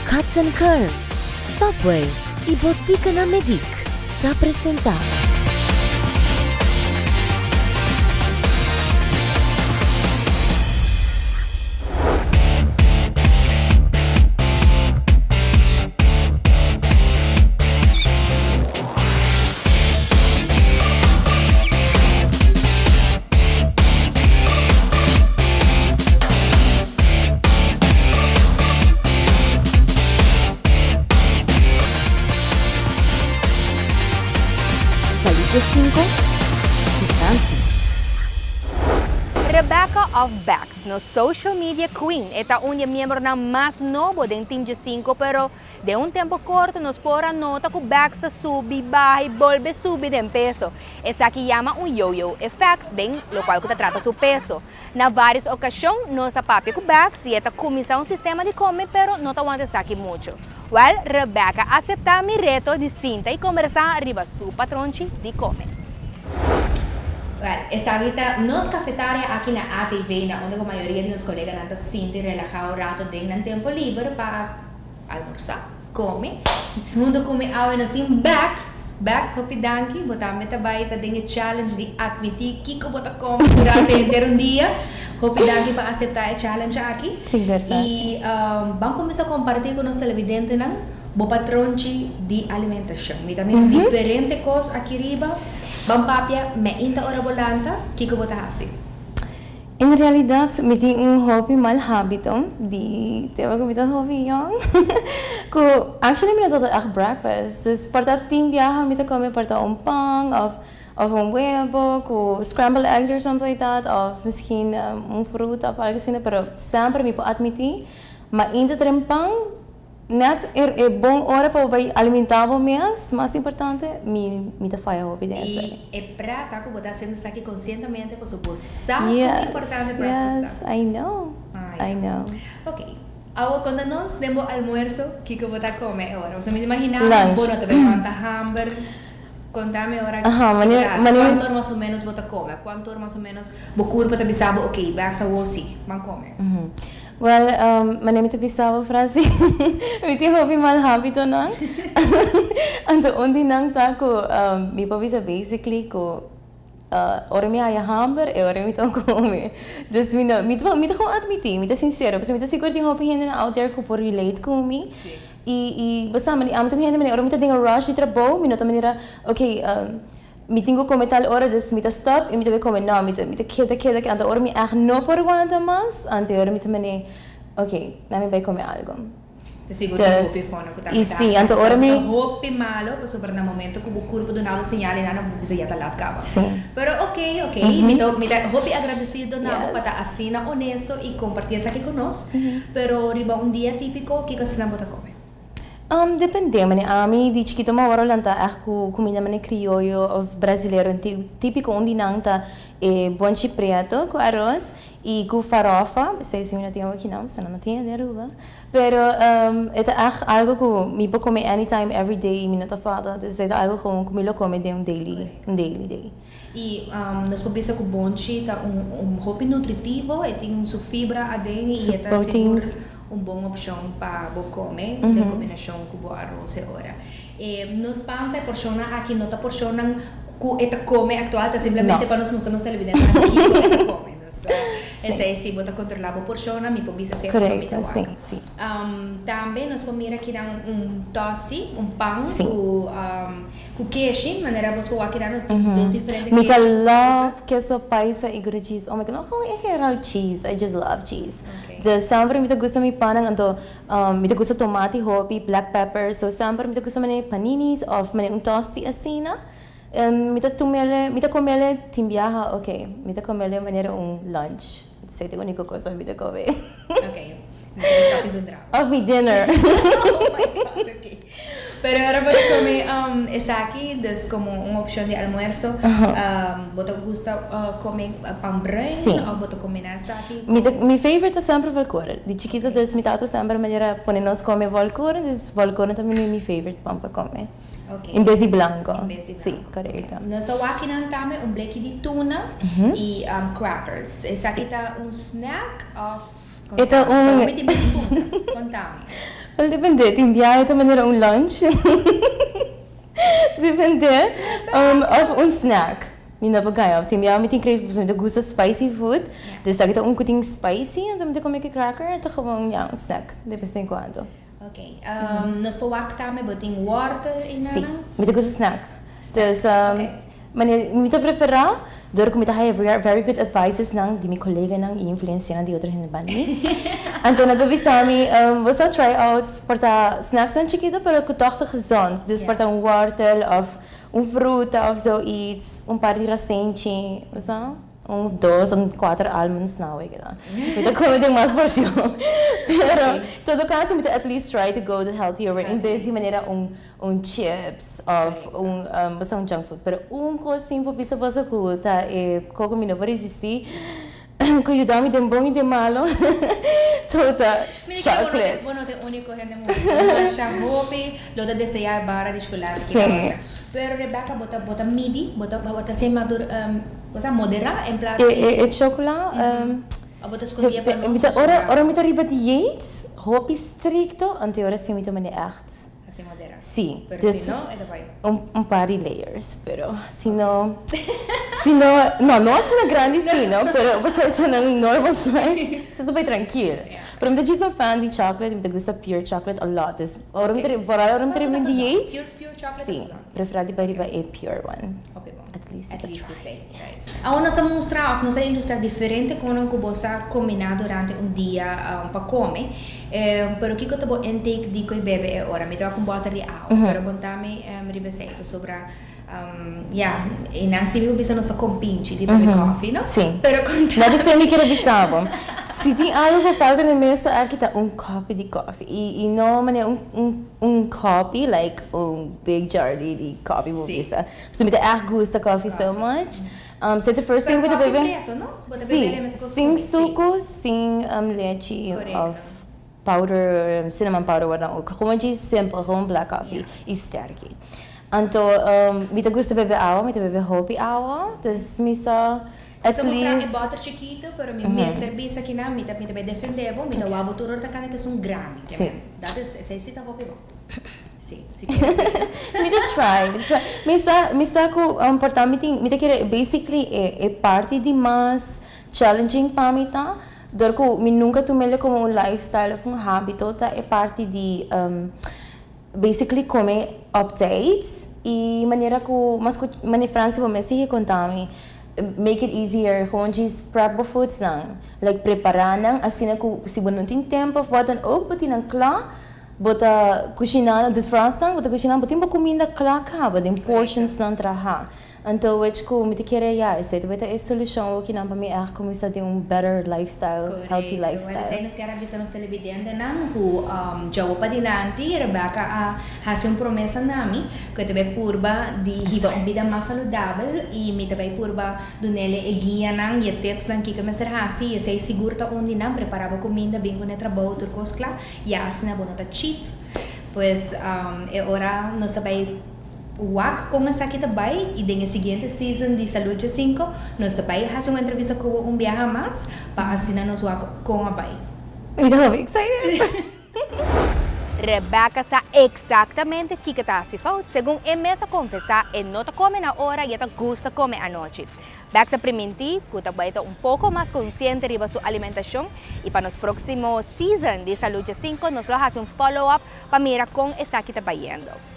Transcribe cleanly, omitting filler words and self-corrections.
Cuts and Curves, Subway y Botica na Medic ta presenta. Salud Djescinco cu Francie. Rebecca of Bex, nos social media queen, e ta un di e miembronan mas nobo den Team Djescinco, pero Den un tempo corto nos por a nota cu Bex ta subi, baha y bolbe subi den peso. Esaki yama un yo-yo effect den locual cu ta trata su peso. Na varios ocasion nos a papia cu Bex y e ta cuminsa un sistema di come pero no ta wanta esaki mucho. Wel, Rebecca a acepta mi reto di sinta y combersa riba su patronchi di come. Wel, esaki ta nos cafetaria aki na ATV na unda cu mayoria di nos coleganan ta sinti relaha un rato den nan tempo liber pa. Almorsá, kome. Huntu ku mi awe nos tin Bex. Bex, hopi danki. Bo tambe ta bai ta den e challenge di atmití kiko bo ta kome durante henter un dia. Hopi danki pa aseptá e challenge aki. Sigur, Francie. I ban kuminsá kompartí ku nos televidentenan bo patronchi di alimentashon. Mi ta mira diferente kos aki riba. Ban papia meinta ora bo lanta, kiko bo ta hasi? En realidad mi tin un hopi mal habito di tempo cu mi ta hopi yong cu actually mi no ta echt breakfast dus por ta tin biaha mi ta come por ta un pan of of un webo cu scrambled eggs or something like that of misschien un fruta of algo asina pero semper mi por admiti ma inta traen pan Net e bon ora pa bo bai alimentá bo mes, mas importante, mi mi ta faya hopi den esei. I e prata ku bo ta hasiendo esaki konsientemente pasobra bo sa kon importante breakfast ta. Yes, yes, I know, I know. Ok, awo konta nos den bo almuerso kiko bo ta kome e ora. Pasobra mi ta imaginá bo no ta bai wanta hamber. Konta mi ora kiko bo ta hasi, kuantu ora mas o menos bo ta kome, kuantu ora mas o menos bo kurpa ta bisa bo ok, bèks awo si, ban kome. Well, manera mi ta bisa bo Francie, mi tin hopi mal habitonan. Anto un di nan ta ku mi por bisa basically ku ora mi haya hamber e ora mi ta kome. Dus mi no, mi ta mi ta gewoon admiti, mi ta sincero, pasobra mi ta sigur tin hopi hendenan out there ku por relate ku mi. I i bo sa, ami ta un hende manera ora mi ta den e rush di trabou mi no ta manera okay Mi tin ku kome tal ora, dus mi ta stòp i mi ta bai kome. No, mi ta mi ta keda keda keda. Anto ora mi ègt no por wanta mas, anto e ora mi ta manera, ok, nan mi bai kome algu. Ta sigur tin hopi fono ku ta I si, anto ora mi. Ta hopi malo pasobra na momento ku bo kurpo duna bo señal i nan bo bisa ya ta lat kaba. Si. Pero ok, ok, mi ta mi ta hopi agradesido na bo pa ta asina honesto i komparti esaki ku nos. Pero riba un dia tipiko, kiko asina bo ta kome? Depende, mane ami di chikito mi a wòrdu lantá ègt ku kuminda mane krioyo òf brasilero típiko un di nan ta e bonchi prieto ku aros i ku farofa, esei si mi no tin awor aki nan, pasobra nan no tin den Aruba, pero e ta ègt algu ku mi por kome anytime everyday i mi no ta fada, dus e ta algu ku mi lo kome den un daily un daily day. I nos por bisa ku bonchi ta un hopi nutritivo, e tin su fibra aden i e ta sigur un bon opshon pa bo kome den kombinashon ku bo aros e ora. E nos pan ta e porshonnan aki no ta porshonnan ku e ta kome aktual, ta simplemente pa nos mustra nos televidentenan kiko e ta kome. Dus esei si bo ta kontrolá bo porshonnan mi por bisa si e pasobra mi ta wak. Tambe nos por mira kinan un tosti, un pan ku. Ku keshi, manera bos por wak keda no tin dos diferente Mi ta keshi ku love keso paisa i gouda cheese. Oh my god, no gewoon en general cheese, I just love cheese. Dus semper mi ta gusta mi pannan anto mi ta gusta tomati hopi, black pepper, so semper mi ta gusta manera paninis of manera un tosti asina. Mi ta tumele, mi ta comele tin biaha ok, mi ta comele manera un lunch. Esei ta e unico cos mi ta come. Ok, mi ta gusta hopi zundra. Of mi dinner. Oh my god, ok. Pero ora bo ta come esaki, dus como un opcion di almuerzo, bo ta gusta come pan bruin of bo ta combina esaki con. Mi favorite ta semper volkoren. Di chikito dus mi tata semper manera pone nos come volkoren, dus volkoren ta mi favorite pan pa come. En bes di blanco. En bes di blanco. Si, corecto. Nos ta wak kinan tambe un bleki di tuna y crackers. Esaki ta un snack of? E ta un. Mi tin punta. Contami. Wel, depende. Tin biaha ta manera un lunch. Depende. Of un snack. Mi no por gaña. Of tin biaha mi tin crave pasobra mi ta gusta spicy food. Dus esaki ta un cu tin spicy, anto mi ta come cu cracker. Ta gewoon, ya, un snack de bes en cuando. Ok. Nos por wak tambe bo tin wortel y nana? Si. Mi ta gusta snack. Dus, manera mi ta prefera dor cu mi ta haya very good advices nan di mi coleganan y influencianan di otro hende banda mi. Anto nan ta bisa mi, bo sa try out por ta snacksnan chikito pero cu toch ta gezond. Dus por ta un wortel of un fruta of zoiets, un par di rasenchi, bo sa. Un dos, un cuater almonds nou weet ik dan. Mi ta come den mas porcion. Pero, todo caso mi ta at least try to go the healthier way. En bes di manera un un chips of un bo sa un junk food. Pero un cos sin por bisa boso cu ta e co cu mi no por resisti cu yuda mi den bon y den malo ta chocolate. Bo no ta e unico hende muhe. Masha hopi lo ta desea e bara di chocolate. Si. Pero Rebecca bo ta bo ta midi bo ta bo ta haci madur bo sa modera en plaats di. E chocola Of bo ta scondia pa nos pasobra. Ora mi ta riba dieet hopi stricto anto e ora si mi ta manda echt. Haci modera. Si. Pero si no e ta bai. Un par di layers pero si no si no no no asina grandi si no pero bo sa esunnan normal size so ta bai trankil. Pero mi ta djis un fan di chocolate mi ta gusta pure chocolate a lot dus ora mi ta riba vooral ora mi ta riba mi dieet Pure pure chocolate si prefera di bai riba e pure one. Hopi bon. At least mi ta try. Awor nos a mustra of nos a ilustra diferente konan ku bo sa kombiná durante un dia pa kome. Pero kiko ta bo intake di koe bebe e ora? Mi ta wak un bòter di awa, pero konta mi riba esei pasobra ya, e nan si mi por bisa nos ta kompinchi di bebe kòfi, no? Si. Pero konta Nada esei mi kere bisa bo. Si tin algu ku falta na e mesa aki ta un kòpi di kòfi. I no manera un un kòpi like un big jar di kòfi bo bisa. Pasobra mi ta ègt gusta kòfi so much. So the first thing bo ta bebe. Pero kòfi preto, no? Bo ta bebe meskos ku Si, sin suku, sin lechi of powder, cinnamon powder wat dan ook. Gewoon djis simpel, gewoon black coffee y sterki. Anto mi ta gusta bebe awa, mi ta bebe hopi awa, dus mi sa at Mi ta mustra least. e bòter chikito, pero mi mester bisa kinan, mi ta mi ta bai defende bo, mi ta wak bo tur ora ta kanda ke esun grandi. Si. Dat is, esei si ta hopi bon. Si, si kier si. Mi ta try, mi ta try. Mi sa, mi sa ku por ta mi tin, mi ta kere basically e e parti di mas challenging pa mi ta, dor ku mi nunka tum'el komo un lifestyle of un habito ta e parti di basically kome op tijd i manera ku mas ku manera Francie bo mes sigui konta mi make it easier gewoon djis prep bo foodsnan like prepara nan asina ku si bo no tin tempo of wat dan ook bo tin nan kla. Bo ta kushiná, dus Fransnan, bo ta kushiná, bo tin bo kuminda kla kaba den portionsnan traha. Anto wech ku mi ta kere ya, esei ta bai ta e solushon wokinan pa mi ègt kuminsá tin un better lifestyle, healthy lifestyle. Korekto. Esei nos kier a bisa nos televidentenan ku djawo padilanti Rebecca a hasi un promesa na mi ku e ta bai purba di hiba un bida mas saludabel i mi ta bai purba dunele e guianan i e tipsnan kiko mester hasi i esei sigur ta un di nan, prepará bo kuminda, bin ku ne trabou tur kos kla. Ya asina bo no ta cheat. Pues e ora nos ta bai wak kon esaki ta bai y den e siguiente season di Salud Jacinco nos ta bai haci un entrevista cu bo un biaha mas pa asina nos wak kon a bai. Mi ta hopi excited! Rebecca sa exactamente kiko ta haci fout. Segun e mes a confesa e no ta come na ora y e ta gusta come anochi. Bex a primintí ku ta bai ta un poko mas konsiente riba su alimentashon i pa nos próksimo season di Salud Djasinko nos lo hasi un follow up pa mira kon esaki ta bayendo.